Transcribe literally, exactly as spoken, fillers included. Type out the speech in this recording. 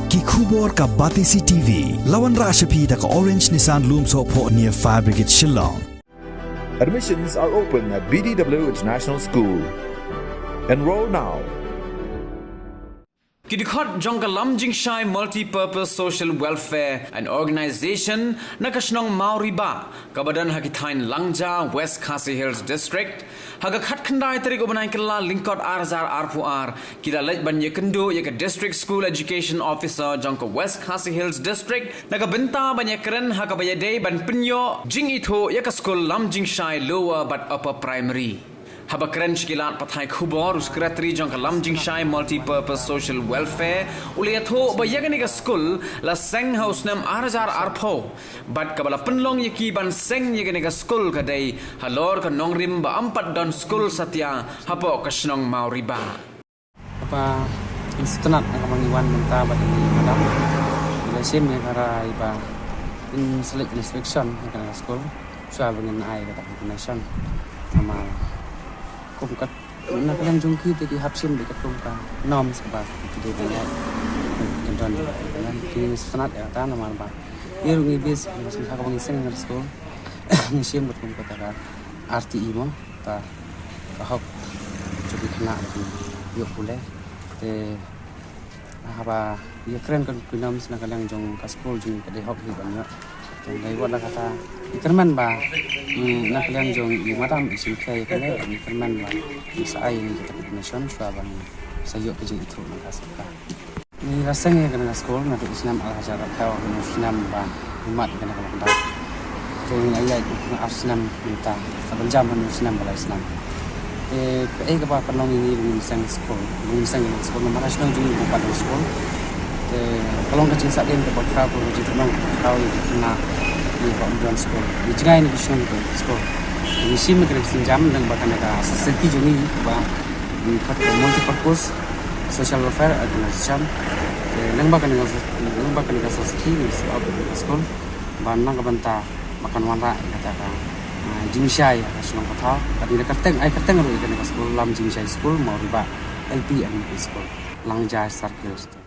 Ki khubor ka Batesi T V. La wanrah sha phi da ka Orange Nissan Lumsohphoh near Fire Brigade Shillong. Admissions are open at B D W International School. Enroll now. Ki dkhot jong ka Lamjingshai Multipurpose Social Welfare and Organisation na ka shnong Mawribah kaba don ha ki thaiñ Langja, West Khasi Hills District, ha ka khatkhyndai tarik u bnai Kylla lyngkot ar hajar arphew ar, ki la leit ban ïakynduh ïa ka District School Education Officer jong ka West Khasi Hills District na ka bynta ban ïakren ha kaba ïadei ban pynïoh jingithuh ïa ka skul Lamjingshai Lower bad Upper Primary. Haba kren sha ki lad pathai khubor, u Secretary jong ka Lamjingshai Multipurpose Social Welfare u la ïathuh ba ïa kane ka skul la seng ha u snem ar hajar arphew bad kaba la pynlong ïa ki ban seng ïa kane ka skul ka dei halor ka nongrim ba ym pat don skul satia hapoh ka shnong Mawribah. Kaba ngi sngewtynnat na kaba ngi wan mynta bad ïa i madam, ngi la shim ïa ka rai ba in select inspection ïa kane ka skul. Shuwa ba ngin ai kata ka donation. Namar kum kat na ka liang jong ki te ki hap shim bad katkum ka norms kaba ki dei ban ïaid. Ki don ki ngi sngewtynnat ïa kata namar ba ïa ruh ngi base ha kaba ngi seng ïa ka skul. Ngi shim katkum kata ka R T E mo, ta ka hok jong ki khynnah ba kin ïoh pule. Te haba ïakren ka ki norms na ka liang jong ka skul jong ngi ka dei hok hi ban ïoh. Te dei wat la kata ngi kyrmen ba ngi na ka liang jong i madam i shim khia ïa kane, ngi kyrmen ba ngi sa ai ïa kata ka donation shuwa ba ngi sa ïoh ka jingithuh na ka sorkar. Ngi la seng ïa kane ka skul naduh u snem ar hajar arphew, kane u snem ba ngi mad ïa kane ka lockdown. Te ngi la ïaid ar snem mynta, sa ban jam ha u snem ba lai snem. Te kaei kaba pynlong ïa ngi ba ngin seng skul, ba ngin seng ïa kane ka skul namar ha shnong jong ngi ym pat don skul. Te ka long ka jingsahdien kaba khraw, ka jingtynrong kaba khraw ïa ki khynnah, ïa ba ym don skul. Ngi jngai na ki shnong ki skul. Ngi shim ïa kane ka sienjam lyngba kane ka society jong ngi ba ngi khot ka Multipurpose Social Welfare Organization. Te lyngba kane ka, lyngba kane ka society ngi seng ïa kane ka skul ba na ka bynta ba kan wanrah ïa kata ka, ah, jingshai ha ka shnong ka thaw. Bad ngi la kyrteng, ai kyrteng ruh ïa kane ka skul Lamjingshai School Mawribah L P and U P School, Langja Circle.